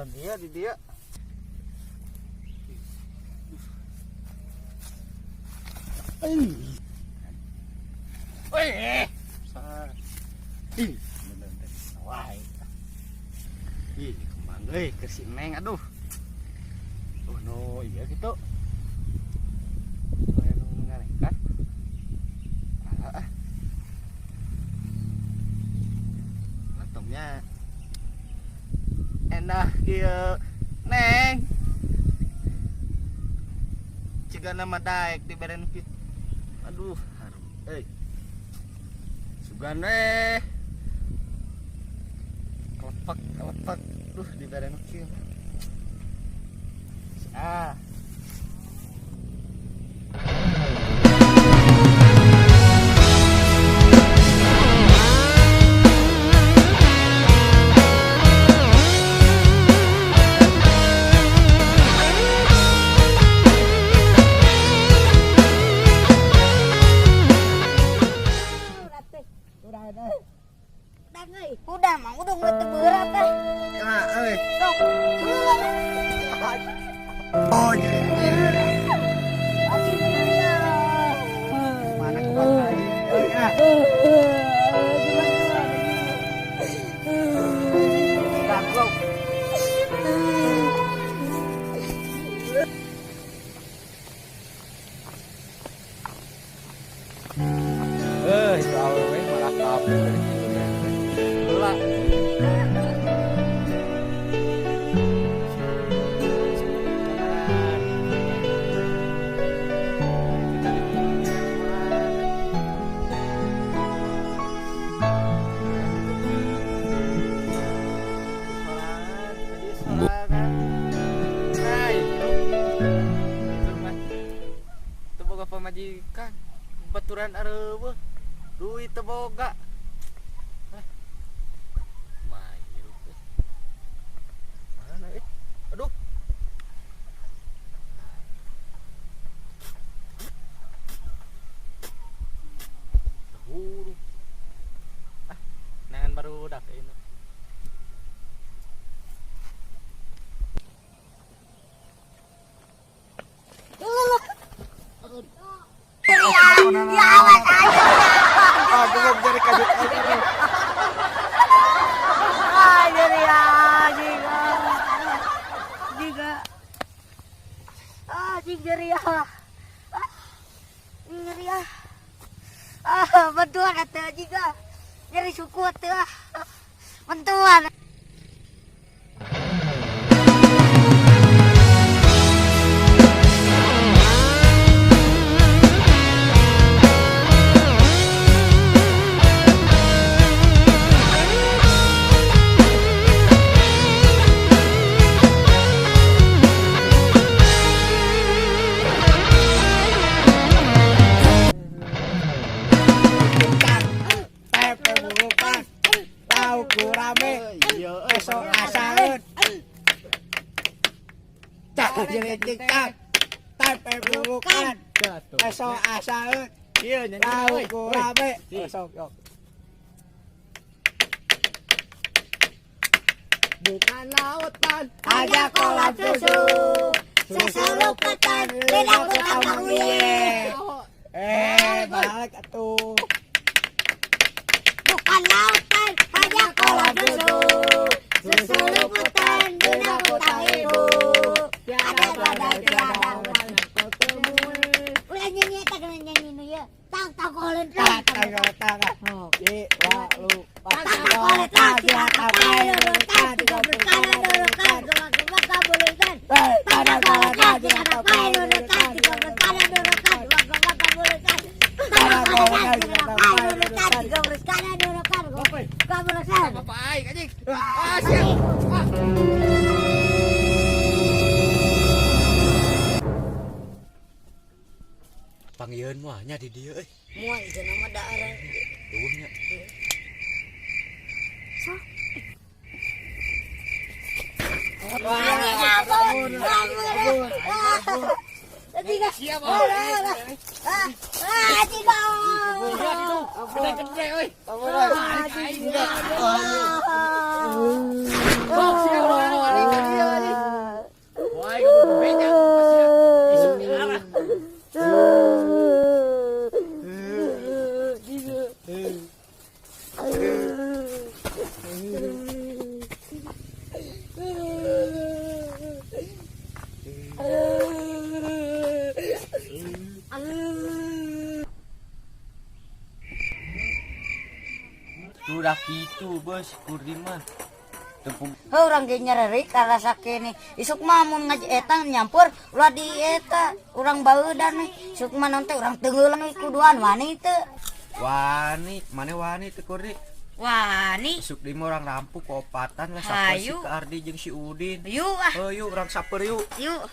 Bener dia di dia. Wih, ih, bener teh. Wah. Ih, kembang euy keur si Neng aduh. Oh no, iya gitu. Aya nu ngarekan. Ah. Latongnya enak kieu. Neng. Cigana mah daek diberen kieu. Aduh, harum. Euy. Sugan we. Kelepak, kelepak. Duh, diberen kieu. Ah. Udah mah udah nggak berat teh. Ya, euy. Sok. Oh, iya. Mana kuat aing? Euy, ah. Goblok. Eh, itu awewe malah kabur dari situ ya. Heula. Pamajikan baturan areueuh duit teu boga. Mayu. Mana eh? Aduh. Huru. Ah, nangan barudak ini. Ya awas aja. Ah, belum jadi kajut aja. Ah, jadi anjing. Jika. Ah, jing jeri ah. Jing jeri ah. Ah, bantuan atuh jika. Nyeri suku atuh ah. Bantuan. Bukan lautan, hanya kolam susu. Susu lupetan, tidak kutambah. Eh, balik atuh. Bukan lautan, hanya kolam susu. Susu lupetan, tidak kutambah ibu. Ada badai tiada. Ulah nyanyi eta geus nyanyi nu ieu. Tang tang kolet tang tang tang. I wa lu. Tang tang kolet tang tang kolet tiga berkana dorokan dua kabulutan. Tang tang kolet tang tang dorokan tiga berkana dorokan dua kabulutan. Tang tang kolet tang dorokan tiga berkana dorokan kabulutan. Bapak aing anjing. Ah, siap. Pangieun mah nya di dieu euy. Moal cenah mah daerah. Eueuh nya. Sok. Tiga. Siap. Ah, ah, ah, tiga. Gede-gede euy. Ah, tiga. Sok sia urang wani ka dieu anjing. Wah, aing kudu beja ka sia. Isuk diarah. Udah gitu, Bos, Kurdi mah. Tepung. Heuh, urang ge nyereri karasa kene. Isuk mah mun ngaji eta nyampur ulah di eta urang baeudan nih. Isuk mah naon teh urang teungeulan we kuduan wani teu. Wani, mana wani teh, Kurdi? Wani. Isuk di mah urang rampuk kopatan lah, saper si Hayu. Ardi jeung si Udin. Yuk ah. Oh, yuk urang saper yuk. Yuk.